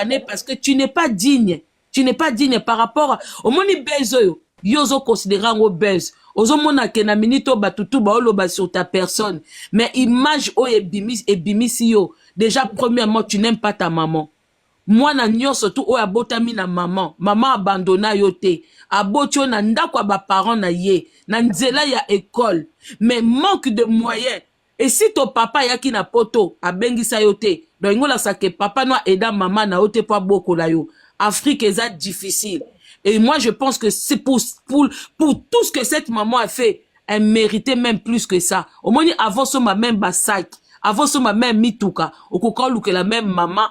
Condamné parce que tu n'es pas digne. Tu n'es pas digne par rapport omoni buzz oyo yo ozo considérer yango buzz, ozomona ke na minute oyo bato tu baoloba sur ta personne, mais image oyo ebimisi yo déjà. Premièrement, tu n'aimes pas ta maman. Mwana nyonso tu oyo abotami na mama, mama abandona yo te, aboti yo na ndako ya baparent na ye na nzela ya école, mais manque de moyens. Et si to papa ayaki na Poto, abengisa yo te, donc ingolasa ke papa no aida mama na yo te mpo abokola yo. Afrique eza difficile. Et moi, je pense que c'est pour tout ce que cette maman a fait, elle méritait même plus que ça. Omoni, avant soma même basac, avant soma même mituka, okoka olukela même mama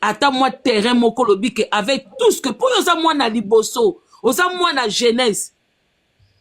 ata mwa terrain moko. Olobi ke avec tout ce que, mpo oyo oza mwana liboso, oza mwana jeunesse,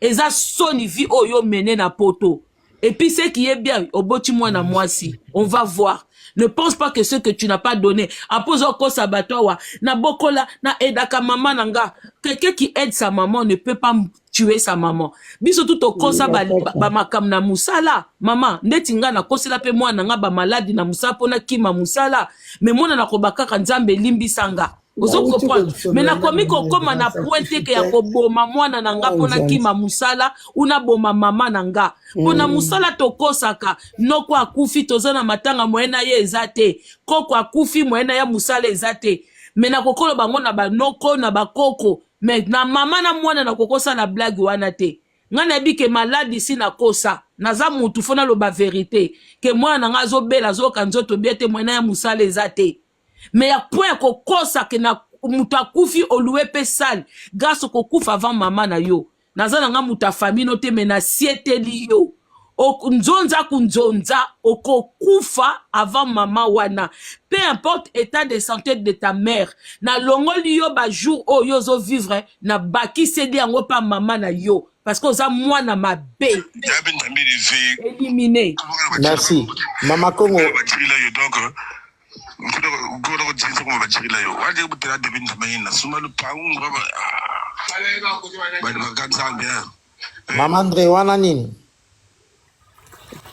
eza soni vie oyo omene na Poto. Et puis, ce qui est bien, oboti mwana mwasi, on va voir. Ne pense pas que ce que tu n'as pas donné après, ozokosa bato awa na bokola na aidaka mama na nga. Quelqu'un qui aide sa maman ne peut pas tuer sa maman. Biso tu tokosa bamakambo na mosala. Mama ndeti nga nakosela mpe mwana nga bamaladi na mosala mpo nakima mosala, mais mwana nakoba kaka Nzambe elimbisa nga, ozo comprendre? Mais nakomi kokóma na point te ke ya koboma mwana na nga mpo nakima mosala, unaboma mama na nga mpo na mosala. Tokosaka, noko akufi, toza na matanga, moye na ye eza te, koko akufi, moye na ye mosala eza te, mais nakokolo bango na banoko na bakoko, mais na mama na mwana nakokosala blague wana te. Ngai nayebi ke maladi si nakosa, naza mutu, fo naloba vérité ke mwana na ngai azobela, azoyoka nzoto bien te, moye na ye mosala eza te. Mais ya point ya kokosa ke na moto akufi, olue mpe sale grâce, okokufa avant mama na yo. Naza na nga moto ya famille no te, mais nasieteli yo nzonza kunzonza, okokufa avant mama wana, peu importe état de santé de ta mère. Nalongoli yo bajour oyo ozovivre, nabakiseli yango mpa mama na yo, parce que oza mwana mabe, éliminé. Merci, Mama Congo. Donc nkona koma bacirila yo waje butela debi nzambe suma lupangu bali bakanisa bien. Mama André, wana nini?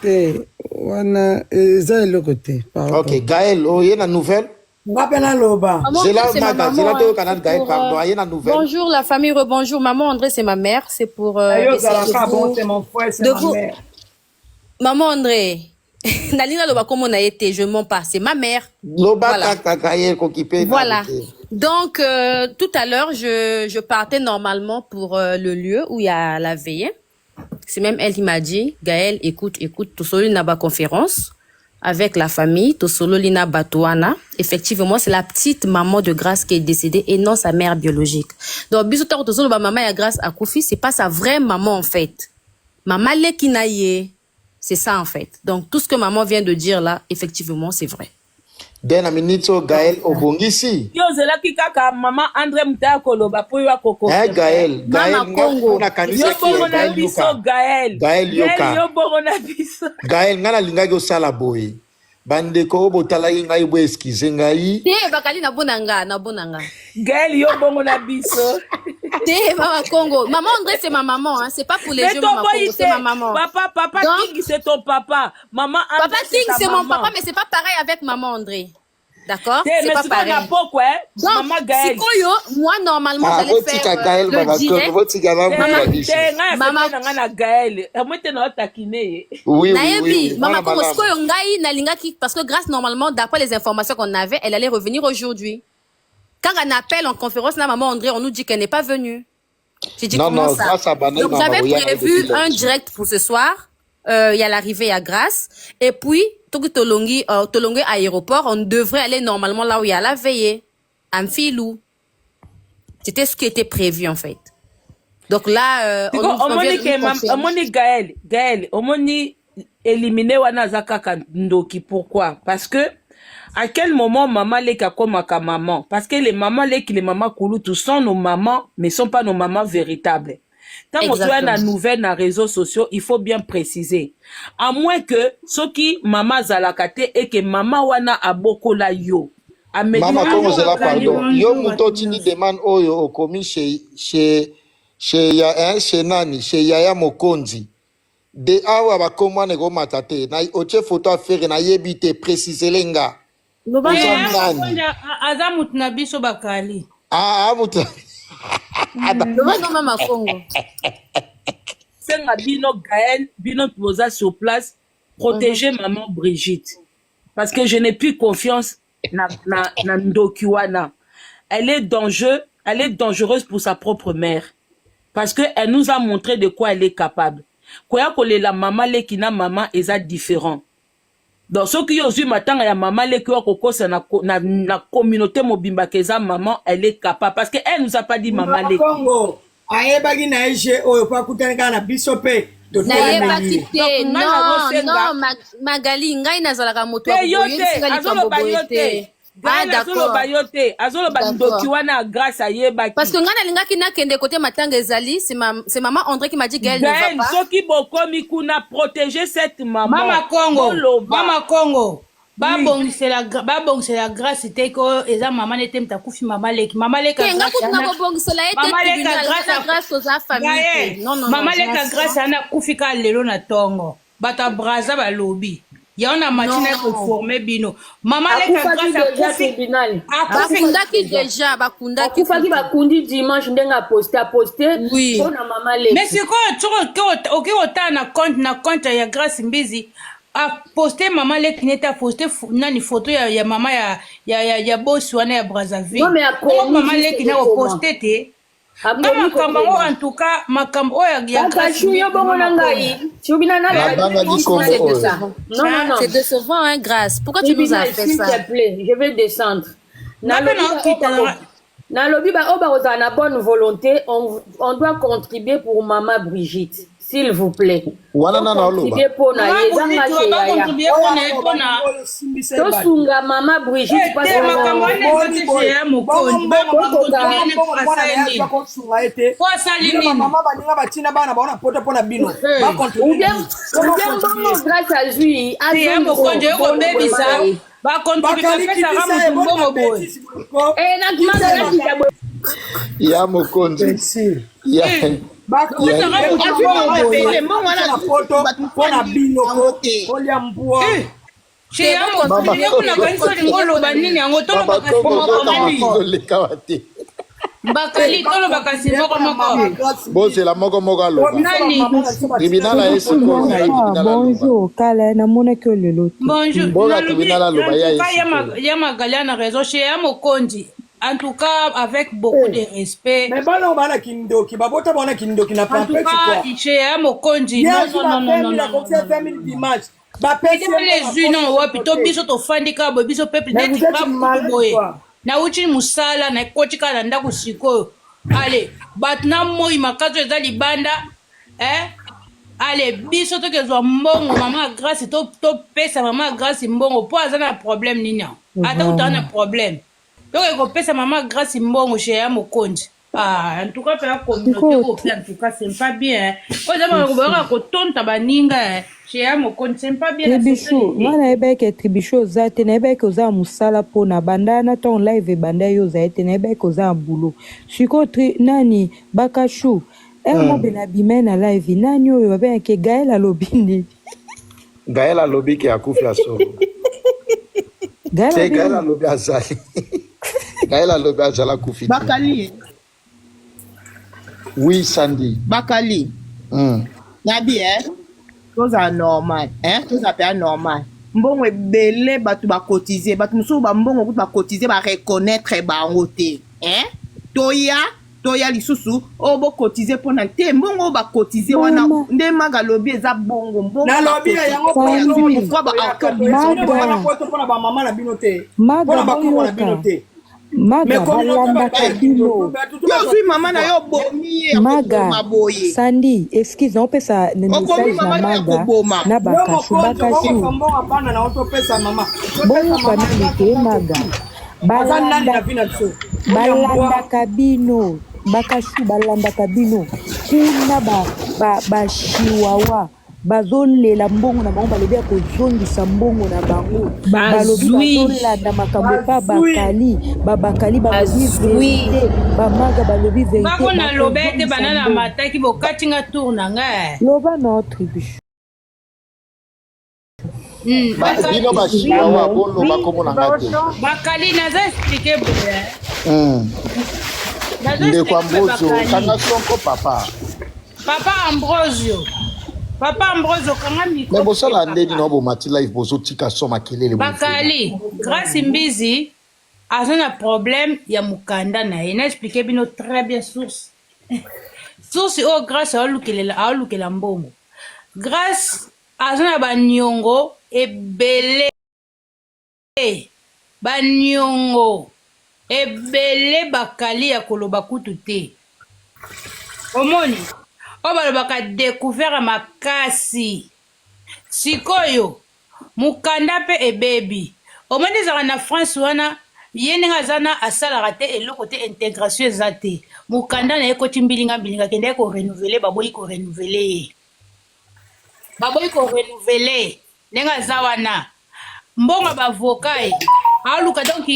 Te, wana eza eloko te. Ok, Gaël, oye na nouvelle. Nga mpe naloba. Zela Maga, zela toyoka nani. Gaël, pardon, aye na nouvelle. Bonjour la famille, rebonjour. Maman André, c'est ma mère, c'est pour bon, c'est mon frère, c'est ma mère. Maman André, nalinga loba kombo na ye te, je mens pas, c'est ma mère. Loba. Voilà. Kaka Gaël kokipe. Voilà. Donc tout à l'heure, je partais normalement pour le lieu où il y a la veillée. C'est même elle qui m'a dit: «Gaël, écoute, écoute, tosoli na ba conférence avec la famille, tosololi na bato wana. Effectivement, c'est la petite maman de Grâce qui est décédée et non sa mère biologique.» Donc, biso tosolo ba maman ya Grâce akufi, c'est pas sa vraie maman en fait. Maman leki na ye. C'est ça en fait. Donc, tout ce que maman vient de dire là, effectivement, c'est vrai. De na minute oyo, Gaël, obongisi. Yo ozelaki kaka mama André Mutaya koloba mpo yo akoko. Eh, Gaël, Gaël. Mama Congo. Yo bongo na biso, Gaël. Gaël, yoka. Yo bongo na biso. Gaël, ngai nalingaki osala boye. Bandeko oyo botalaki ngai, bo excuse ngai. Te, bakali na bonanga, na bonanga. Gaël, yo bongo na biso. Te, Mama Congo. Maman André, c'est ma maman, hein. C'est pas pour les Mais jeux, Mama Congo, c'est ma maman. Papa, papa. Donc, King, c'est ton papa. Maman André, Papa King, ta c'est mon maman. papa, mais c'est pas pareil avec Maman André. D'accord? Te, C'est mais pas sikoyo na pareil. pokwa, eh? Donc, Mama Gaël. sikoyo, moi, normalement, Ah, j'allais botika faire Gaël, le Mama direct. Congo, botika Te, na biso. te, ngai Mama- asepeli na ngai na Gaël amwe te na otakine ye. Oui. Nayebi, Mwana Mama Congo, malamu. sikoyo ngai nalingaki, parce que Grâce, normalement, d'après les informations qu'on avait, elle allait revenir aujourd'hui. Quand on appelle en conférence, là, Maman André, on nous dit qu'elle n'est pas venue. J'ai dit Non, comment non, ça? Grâce à Banel, Donc Mama j'avais Oya, prévu depuis un lundi. direct pour ce soir. Il y a l'arrivée à Grâce. Et puis, toki tolongi, tolongi aéroport, on devrait aller normalement là où il y a la veillée, à Mfilou. C'était ce qui était prévu en fait. Donc là, on Siko nous on vient omoni de ke nous confirmer. Omoni Gaël, Gaël, omoni éliminé wana aza kaka ndoki. Pourquoi? Parce que à quel moment maman leki akomaka maman? Parce que les mamans leki, les mamans kulutu sont nos mamans, mais sont pas nos mamans véritables. Ntango toya na Exactement. nouvelle na réseaux sociaux, il faut bien préciser, à moins que soki mama azalaka te eke mama wana abokola yo ameli. Mama Kongo, zela, Abokola yo. pardon. Yo moto otindi demande oyo, okomi chez ya hein, chez nani, chez Yaya Mokonzi de awa, bakombo wana ekomata te na otie photo affaire, nayebi te, précisele nga. Loba Oza nanu. nani? Mokonzi aza mutu na biso bakali. Ah, ah, mutu. Loba no mama Congo. Senga bino Gaël, bino boza sur place, protéger maman Brigitte. Parce que je n'ai plus confiance na, na, na ndoki wana. Elle est dangereux, elle est dangereuse pour sa propre mère. Parce que elle nous a montré de quoi elle est capable. Koya kolela mama leki na mama eza différent. Donc soki yo ozwi matanga ya mama leki oyo akokosa na, na, na communauté mobimba ke eza maman, elle est capable. Parce que elle nous a pas dit mama leki. Congo ayebaki na ye je oyo po akutani kaka na biso mpe Nayebaki totelemeli te. Donc ngai Non, nazosenga non, Magali, ngai nazalaka moto ya te yo te koyebisa likambo azoloba boye yo te te. Ah, Gaël azoloba d'accord. yo te azoloba ndoki D'accord. wana ya grâce ayebaki Parce que ngai nalingaki nakende kote matanga ezali, c'est ma, c'est maman André qui m'a dit Gaël ne va Gaël pas. soki bokomi kuna protéger cette maman Mama Congo, boloba Mama Congo. oui Babongisela babongisela grâce te ko eza mama nete mutu akufi mama leki. Mama leka Te nga grâce kutu ana. nakobongisela ye te Mama leka tribunal, nga grâce na grâce toza famille te. Gaël, Non, non, non, mama leka j'insiste. grâce ana akufi ka lelo na tongo. Bato ya Brazza balobi. Yango na matina Non. koforme bino. Mama leka Akufaki grâce deja akufi tribunal. akufi Bakundaki Akufaki deja. deja, bakundaki Akufaki kutu. bakundi dimanche ndenge aposte aposte Oui. mpona mama Mais leki. sikoyo soki okoki kotala na compte na compte ya Grâce Mbizi aposte mama leki nete aposte nani photo ya, ya mama ya, ya, ya, ya bosi wana ya Non Brazzaville mais bongo akomi mama juste leki na kokoma. koposte te nga Akomi makambo yango kokoma. en tout cas makambo oyo ya Grâce Kaka yo Mbizi bongo na mama Congo ngai. Tribunal nalobaki Nabangaki franchement kombo C'est oyo. décevant. Non non Hein? non. C'est décevant, hein, Grâce. Pourquoi tu nous as Tribunal fait s'il ça? te plaît, je vais descendre. Nga mpe Nalobi ba oyo naokita bako nanga nalobi ba oyo bakozala na bonne volonté, on doit contribuer pour maman Brigitte, s'il vous plaît. Wana nana oloba. Tocontribue mpo na mama ye, eza nga Brigitte chez yaya. bakontribue oyo mpo na ye aloba mpona ndenge oyo esimbisa ye bato Tosunga mama Brigitte Eh, parce te que makambo wana eza boni te boye ya bongo mokonzi mbongo tokoka bongo bakontribue neti mbongo mwana na asali ye nini azwa kosunga ye te po asali bino nini bamama baninga batina bana bango na poto mpo na bino Eh. bakontribue ou bien nini po ou bien mbongo bakontribue grâce azwi te ya azongi mokonzi oyo mpona kobebisa mama ye. bakontribue bapesaka bakalikitisa ye motu boni mbongo boye babetisi boye Eh, na kitisa manga ye nakita makambo boye. Ya mokonzi. merci Ya Eh, ya bapesaka motu azwi mbongo mbongo boye ebele mbongo wana biso na azwi poto bato mosusu mpo na balingi bino yango ko te kolia mbwa Eh, Te chez ya Mama mokonzi ye bocontribue kuna Congo. kanisi olingi bocontribue mpona oloba nini nini? yango Mama tolobaka Congo moko bota moko makingo wa te. bakali tolobaka si moko mpona moko mama grâce mbizi Bozela moko moko po aloba. biso nani bamama na biso batina Tribunal aye sikoyo zela Bonsoir, tribunal aloba. bonjour. Kala namonaki yo lelo te. bonjour Mboka nalobi tribunal en aloba ya tout ye cas ya sikoyo. ya magali ana raison chez ya mokonzi en tout cas avec beaucoup de respect me bana oyo bana kindoki babota bana kindoki na en tout pampeti cas quoi chez ya mokonzi ye non azwi non ba non non 20 non 000 non akokisi ya non non 20 000 dimanche bapesi ye Idele mbongo ezwi akosi no wapi to te biso tofandi kaka boye biso peuple mais neti vous êtes nga kutu malade boye quoi nauti mosala nakoti kaka na ndako sikoyo ale bato na moi makasi oyo eza libanda eh? ale biso tokezwa mbongo mama ya grâce topesa mama ya grâce mbongo mpo aza na problème nini yango ata kutu aza na Vraiment. problème toke kopesa mama ya grâce mbongo chez ya mokonzi ah, en tout cas mpe ya communauté Sikoyo oyo mpe en tout cas c'est pas bien eh. oyo eza makambo bayaka kotonta baninga eh. chez ya mokonzi c'est pas bien na Tribichou, société nga nayebaki ke Tribichou oza te, nayebaki ke oza na mosala mpona banda na ntango live ebanda yo ozali te, nayebaki ke oza na boulot. Sikoyo tri, nani Bakachou, heure moko na bimai na live, nani oyo babengaki Gaël alobi nini? Gaël alobi ke akufi ya solo. Gaël Te alobi Gaël nini? alobi azali. Gaël alobi azala akufi te. bakali Oui Sandy. bakali nabi eh tozala normal eh tozala mpenza normal mbongo ebele bato bakotize bato mosusu bambongo kutu bakotize bareconnaitre bango te eh toya toya lisusu oyo bokotize mpona te mbongo oyo bakotize wana Mama, nde maga alobi eza bongo mbongo nalobi na yango bakotize poto Sandy, pourkui toyaka toyaka bino boyaka Maga, poto mpona bamama na bino te Maga mpona bakoko na bino boyoka, te mais Maga communauté balandaka bato bino. bato yo ozwi mama na yo obomi ye ya Maga, koboma boye Sandy, excuse, naopesa obomi message na mama na yo ya Maga koboma na yo Bakachou. mokonzi Bakachou, okokosa mbongo bana na yo topesa mama topesa boyoka mama nanu grâce te aza Maga. toki aza nani na Balanda, vi na biso olia mbwa balandaka bino Bakachou, balandaka bino kuna ba ba ba chihuahua bazolela mbongo na bango, balobi ya kozongisa mbongo na bango, balobi bazwi bazolanda makambo epa bazwi bakali, babakali balobi bazwi verite, bamaga balobi verite, ngako naloba ete bakozongisa bana na mbongo. mataki bokati nga tour na ngai Loba na tribu. Ba, bino ba chihuahua boloba kombo na nga te. Bakali naza expliquer boye. Nazo Ndeko expliquer Ambrosio, Bakali. kanga sonko papa. Papa Ambrosio. Papa Ambrosio kanga micro. Mais bosala nde nini obomati live bozotika so makelele boye. Bakali, Grace Mbizi aza na problème ya mukanda na ye. Na expliquer bino très bien source. Source oyo Grace aolukelela aolukela mbongo. Grace aza na baniongo ebele. Baniongo ebele bakali ya koloba kutu te. Omoni oyo balobaka decouvert ya makasi. Sikoyo mukanda pe ebebi. Omoni ezalaka na France wana ye ndenge aza na asalaka te eloko te integration eza te. Mukanda na ye ekoti mbilinga mbilinga akendaki ko renouveler baboyi ko renouveler ye. Baboyi ko renouveler ndenge aza wana mbongo ya ba avocat ye aluka donc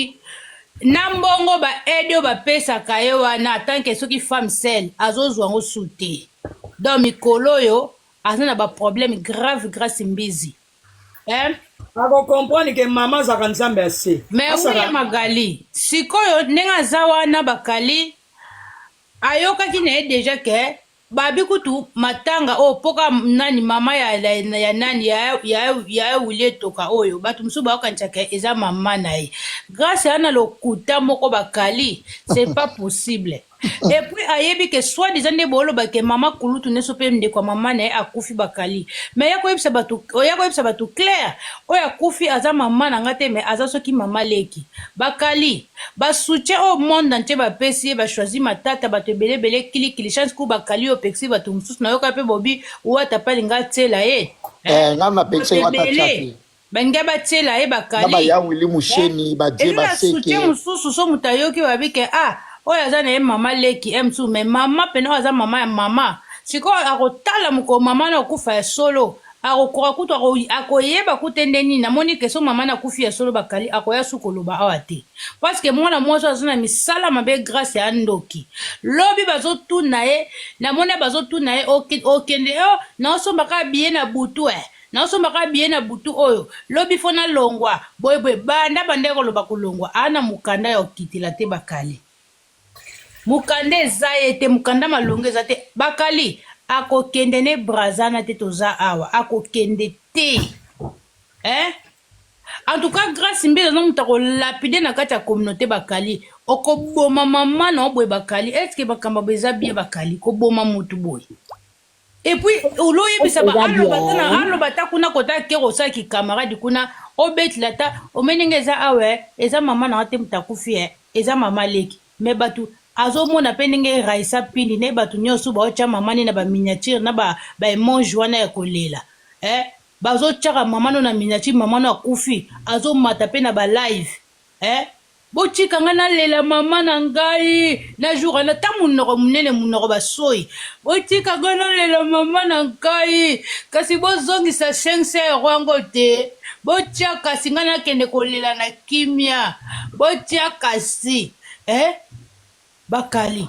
na mbongo ba aide oyo bapesaka ye wana tant que soki femme seule azozwa yango su te donc mikolo oyo aza na ba problème grave Grace Mbizi eh? Ako comprendre que mama azalaka nzambe ya se. Mais oui Magali sikoyo ndenge aza wana bakali ayokaki na ye deja ke Babi kutu matanga oyo poka nani mama ya, ya, ya nani ya, ya, ya Willy Etoka oyo bato mosusu baokanisa ke eza mama na ye. Grace aya na lokuta moko bakali c'est pas possible. Et puis ayebi ke soit disant nde booloba ke mama kulutu neso pe ndeko ya mama na ye akufi bakali. Mais ya koyebisa bato ya koyebisa bato clair oyo akufi aza mama na nga te mais aza soki mama leki. Bakali Ba soutien oyo monde entier ba pesi ye ba choisi matata batu ebele ebele kili kili chance ku bakali yo opekisi batu mususu na yoka pe bobi wata pe alinga atiela ye Eh, nga na pekisa ye wata atia te. balinga batiela ye Na ba bakali ya Willy Musheni, ba Die eza na soutien Baseke. mosusu so moto ayoki babi ke ah oyo aza na ye mama leki eh, mosusu mais mama pene oyo aza mama ya mama sikoyo akotala mokolo mama na okufa ya solo Akokoka kutu ako, akoyeba kutu te nde nini. Namoni que soki mama na akufi ya solo bakali akoya su koloba awa te. Parce que mwana mwasi oyo aza na misala mabe grace ya ndoki. Lobi bazotuna ye, namoni bazotuna ye okende oh naosomba kaka billet na butu eh. Naosomba kaka billet na butu oyo. Lobi faut nalongwa. Boye boye banda banda koloba kolongwa. Ana mukanda ya okitela te bakali. Mukanda eza ye te mukanda malonga eza te bakali akokende ne brazza na te toza awa akokende te eh? En tout cas Grace Mbizi aza moto akolapide na kati ya communauté bakali okoboma mama na yo boye bakali est ce que makambo boye eza bien bakali koboma mutu boye Et puis oloyebisa ba aloba ta na aloba ta kuna kota ake kosala ki camarade kuna obetela ta omoni ndenge eza awa eh, eza mama na nga te moto akufi eh, eza mama leki mais bato azomona pe ndenge Raissa Pindi naye bato nyonso baotya mama ne na ba miniature na ba, ba emoji wana ya kolela eh, bazotyaka mama no na miniature mama no akufi azomata pe na ba live eh, Botika nga nalela mama na ngai na jour wana ta munoko munene munoko ba soyi botika nga nalela mama na ngai kasi bozongisa 500 euro yango te botia kasi nga nakende kolela na kimia botia kasi eh bakali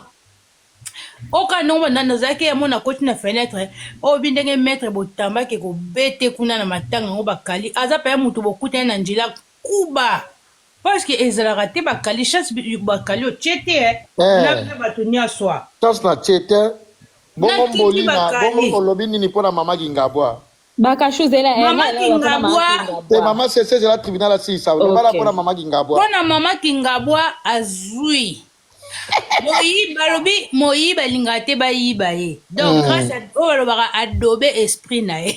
oka ndongo banda nazalaki ya mona koti na fenetre oyo bi ndenge maître botamba ke kobete kuna na matanga yango bakali aza pe mutu bokutani na njila kuba Parce que ezalaka te bakali chance bakali otie te eh. Na Eh. bato nyonso. Chance na tie te. Bongo Natiki Mbolina, bakali. bongo olobi nini pona mama Kingabwa? Bakashu zela eh, Mama nga naloba pona mama Kingabwa. Te Kingabwa. mama Sese zela tribunal asilisa. Lobala Ok. pona mama Kingabwa. Pona mama Kingabwa azui. Moyibi balobi moyibi alingaka te bayiba ye. Donc grâce à oyo balobaka adobe esprit na ye.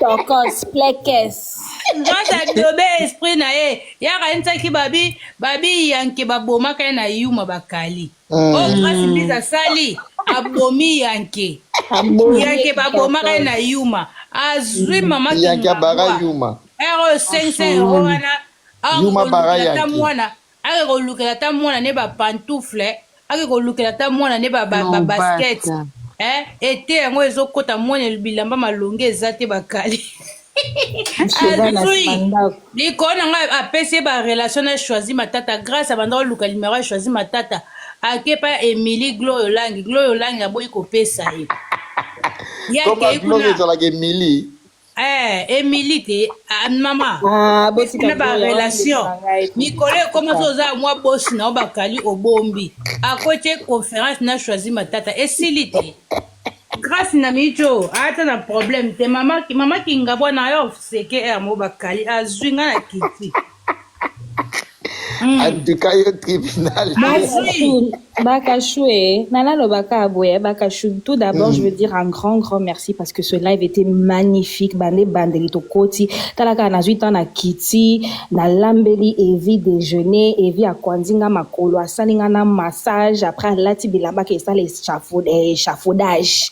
Tokos, plekes. Grâce adobe esprit na ye. Yaka ayenisaki babi babi yanke babomaka ye na yuma bakali. Oyo grâce mbizi asali abomi yanke. Abomi Yanke babomaka ye na yuma. Azwi mama Yanke abara Kingabwa. yuma. Ero 500 euro wana Yuma bara akolukela ata yanke. mwana ake kolukela ata mwana ne ba pantoufle ake kolukela ata mwana ne ba, ba, ba basket Lobata. eh, ete yango ezokota mwana bilamba malongi eza te bakali Cheval na azwi nsima ndako. likolo na ngai apesi ye ba relation na choisi matata grâce abanda koluka numero ya choisi matata ake pa ya Emily Glory Olangi Glory Olangi aboyi kopesa ye ye Comme akei Glory kuna ezalaka Emily. Eh, Emily te ah, mama Ah, botika na ba Gloria, wana relation ndeko na ngai te. mikolo ekoma so oza mwa bosi na yo bakali obombi akotie conférence na choisi matata esili te grâce na micho ata na problème te mama mama kingabwa na yo seke r mo bakali azwi nga na kiti En tout cas, yo tribunal. Azwi. Bakachou, Bakachou, eh. Nana Lobaka Aboué, Bakachou. Tout d'abord, je veux dire un grand, grand merci parce que ce live était magnifique. Bande bande koti. Talaka na zuita na kiti, na lambeli evi déjeuner, evi akwandinga makolo, asalinga na massage, après alati bilamba ke esala échafaudage.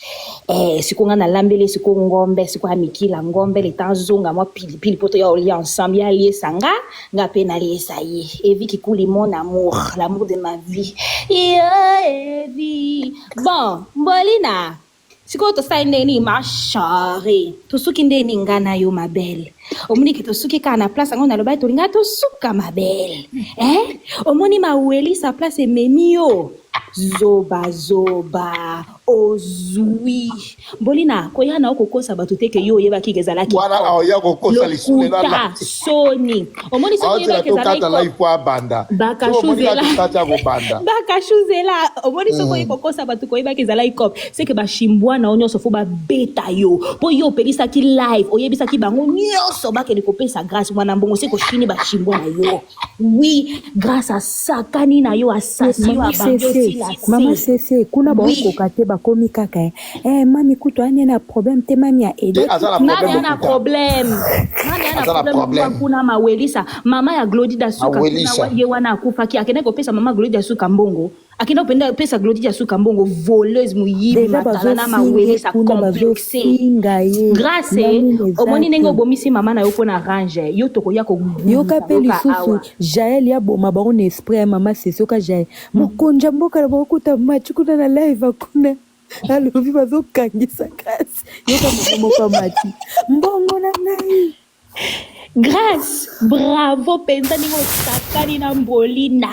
Eh, siko nga na lambeli siko ngombe, siko amikila ngombe, le temps zonga mwa pilipili poto ya olia ensemble, ya liesa nga, nga pe naliesa ye. Evi Kikuli, mon amour, l'amour de ma vie. Yo, Evi. Bon, Mbolina. sikoyo tosali ndenge nini ma chérie tosuki ndenge nini nga na yo ma belle omoni ke tosuki kaka na place yango nalobaki tolinga tosuka ma belle eh? Omoni mawelisa place ememi yo zoba zoba ozwi Mbolina koya na yo kokosa bato te ke yo oyebaki ke ezalaki Wana aoya kokosa lisusu lelo lokuta alati. soni. Omoni soki Aotela oyebaki ezalaki tokata live po abanda. Soki omoni bakashuzela kaka tokati akobanda. Bakashuzela, omoni soki oye kokosa bato koyebaki ezalaki cop, seke bashimbwa na yo nyonso fo babeta yo mpo yo opelisaki live, oyebisaki bango nyonso bakende kopesa Grâce wana mbongo. Se koshini bashimbwa na yo, oui, Grâce asakani na yo, asasi yo, Mama abandi Sese, osila mama se. Sese, kuna Oui. baokoka te, bakomi kaka eh, eh, mami kutu ane na problème te, mami Te aedaki aza na Mami problème ana lokuta. problème, mami ana Aza na problème mwa problème. kuna mawelisa, mama ya Glodi Dasuka kuna Awelisa. ye wana akufaki, akendaki kopesa mama Glodi Dasuka mbongo, akendaki kopenda kopesa Glodi Dasuka mbongo, voleuse, moyibi, Deja matala na bazofinge mawelisa kuna, complexe. bazofinga ye Grâce na nini eza omoni ndenge te. obomisi mama na yo mpo na range yo, tokoya Yoka kobundisa mpe yoka lisusu awa. Jael ya boma bango na esprit ya mama Sese. Yoka Jael, mokonzi ya mboka na bango kuta match kuna na live kuna, alobi bazokangisa Grâce. Yoka mama moko amati mbongo na ngai. Grâce, bravo mpenza ndenge osakani na Mbolina,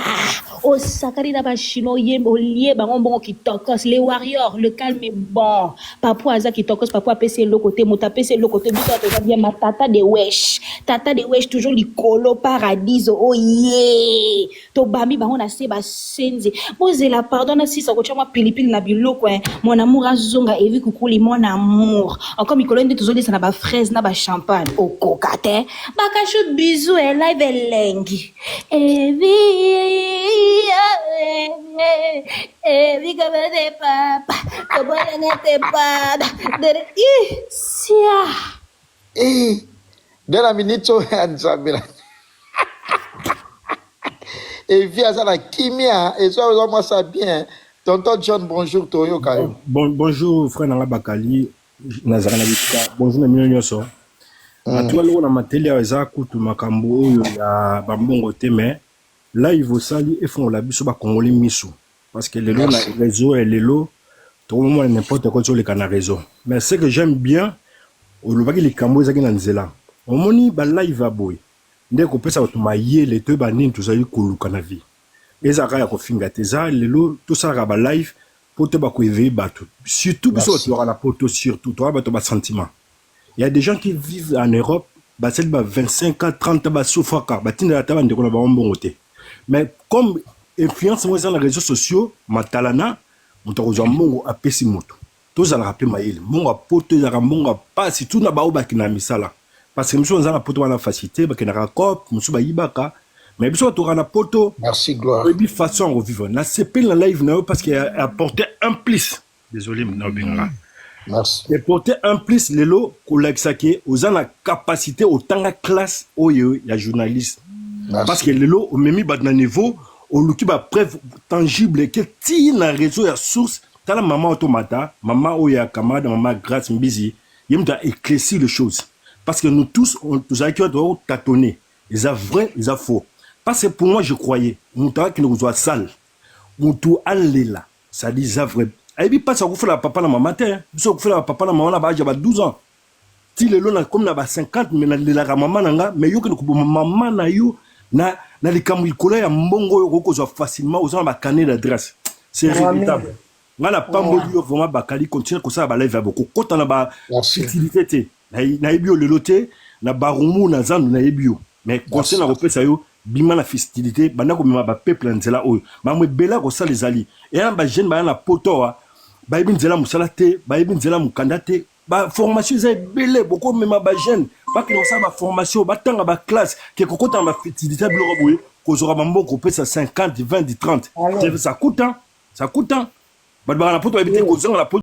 osakani na bachinois, oyemba olie bango mbongo kitokos. Les warriors, le calme est bon. Papu aza kitokos, papu apesi eloko te, moto apesi eloko te, biso toza bien. Ma tata de wesh, tata de wesh, toujours likolo paradiso oye. Tobambi bango na se basenzi. Bozela, pardon, nasisa kotia mwa pilipili na biloko eh. Mon amour azonga, Evi Kukuli, mon amour. Encore mikolo nde tozolisa na bafraise na bachampagne, okoka te. Bakashu, bisou eh, live elengi. Evi, Evi, kabete papa, kobolanga te papa. Ih, sia. Eh, de la minute oyo ya Nzambe na Evi aza na kimia, ezo eza mwasi ya bien. Tonton John, bonjour, toyoka yo. Bon, bonjour frère nanga Bakali, nazalaka na bisika. Bonjour na bino nyonso. Atuka loko na mateli awa eza kutu makambo oyo ya bambongo te, mais live osali efongola biso bakongoli miso, parce que lelo na Merci. réseau ya lelo tokomomona n'importe quoi tozoleka na réseau. Mais ce que j'aime bien, olobaki likambo ezalaki na nzela. Omoni balive ya boye nde kopesa bato mayele, toyeba nini tozali koluka na vie. Ezalaka ya kofinga te, eza lelo tosalaka balive mpo toyeba koéveiller bato, surtout biso bato Merci. toyaka na poto, surtout toyaka bato basentiment. Il y a des gens qui vivent en Europe, basali ba 25 ans, 30 ans, basufaka, batindaka ata bandeko na bango mbongo te. Mais comme influence moko eza na réseaux sociaux, matalana, moto akozwa mbongo apesi moto. Tozalaka mpe mayele. Mbongo ya poto ezalaka mbongo ya pasi, tuna bao bakendaka misala. Parce que mosusu baza na poto wana facilité, bakendaka coop, mosusu bayibaka. Mais biso batokaka na poto, Merci Gloire. oyebi façon ya kovivre. Nasepeli na live na yo parce que apporter un plus. Désolé, nabengaka. Merci. Apporter un plus lelo kolakisa ke oza na capacité otanga classe oyo ya journaliste. Parce que Merci. lelo omemi bato na niveau, oluki bapreuve tangible ke ti na réseau ya source. Tala mama oyo tomata, mama oyo ya camarade, mama Grâce Mbizi, ye moto a éclairci les choses, parce que nous tous tozalaki wana totâtonner, eza vrai, eza faux. Parce que pour moi, je croyais moto akakende kozwa salle, moto alela, ça dit eza vrai. Ayebi mpasi akufela papa na mama te. Biso akufela papa na mama na baage ya ba 12 ans, ti lelo na komi na ba 50, mais nalelaka mama na nga. Mais yo okende koboma mama na yo na likambo likolo ya mbongo oyo okoki kozwa facilement, oza na bacarnet d'adresse, c'est regrettable. Nga na pamboli yo vraiment Bakali, continue kosala balive ya bokokota na Merci. bafutilité te. Nayebi yo lelo te na Barumbu, na zandu nayebi yo, mais conseil na kopesa yo, bima na futilité, banda komema bapeuple na nzela oyo. Makambo ebele ya kosala ezali. Eya na bajeune baya na poto awa, bayebi nzela mosala te, bayebi nzela mokanda te. Baformation eza ebele, bokomema bajeune bakende kosala baformation, batanga baclasse, ke kokota na bafutilité ya biloko boye, kozwaka bamboko, kopesa 50, 20, 30, ça coûte, hein? Ça coûte, hein? Bato baka na poto bayebi te kozonga na poto.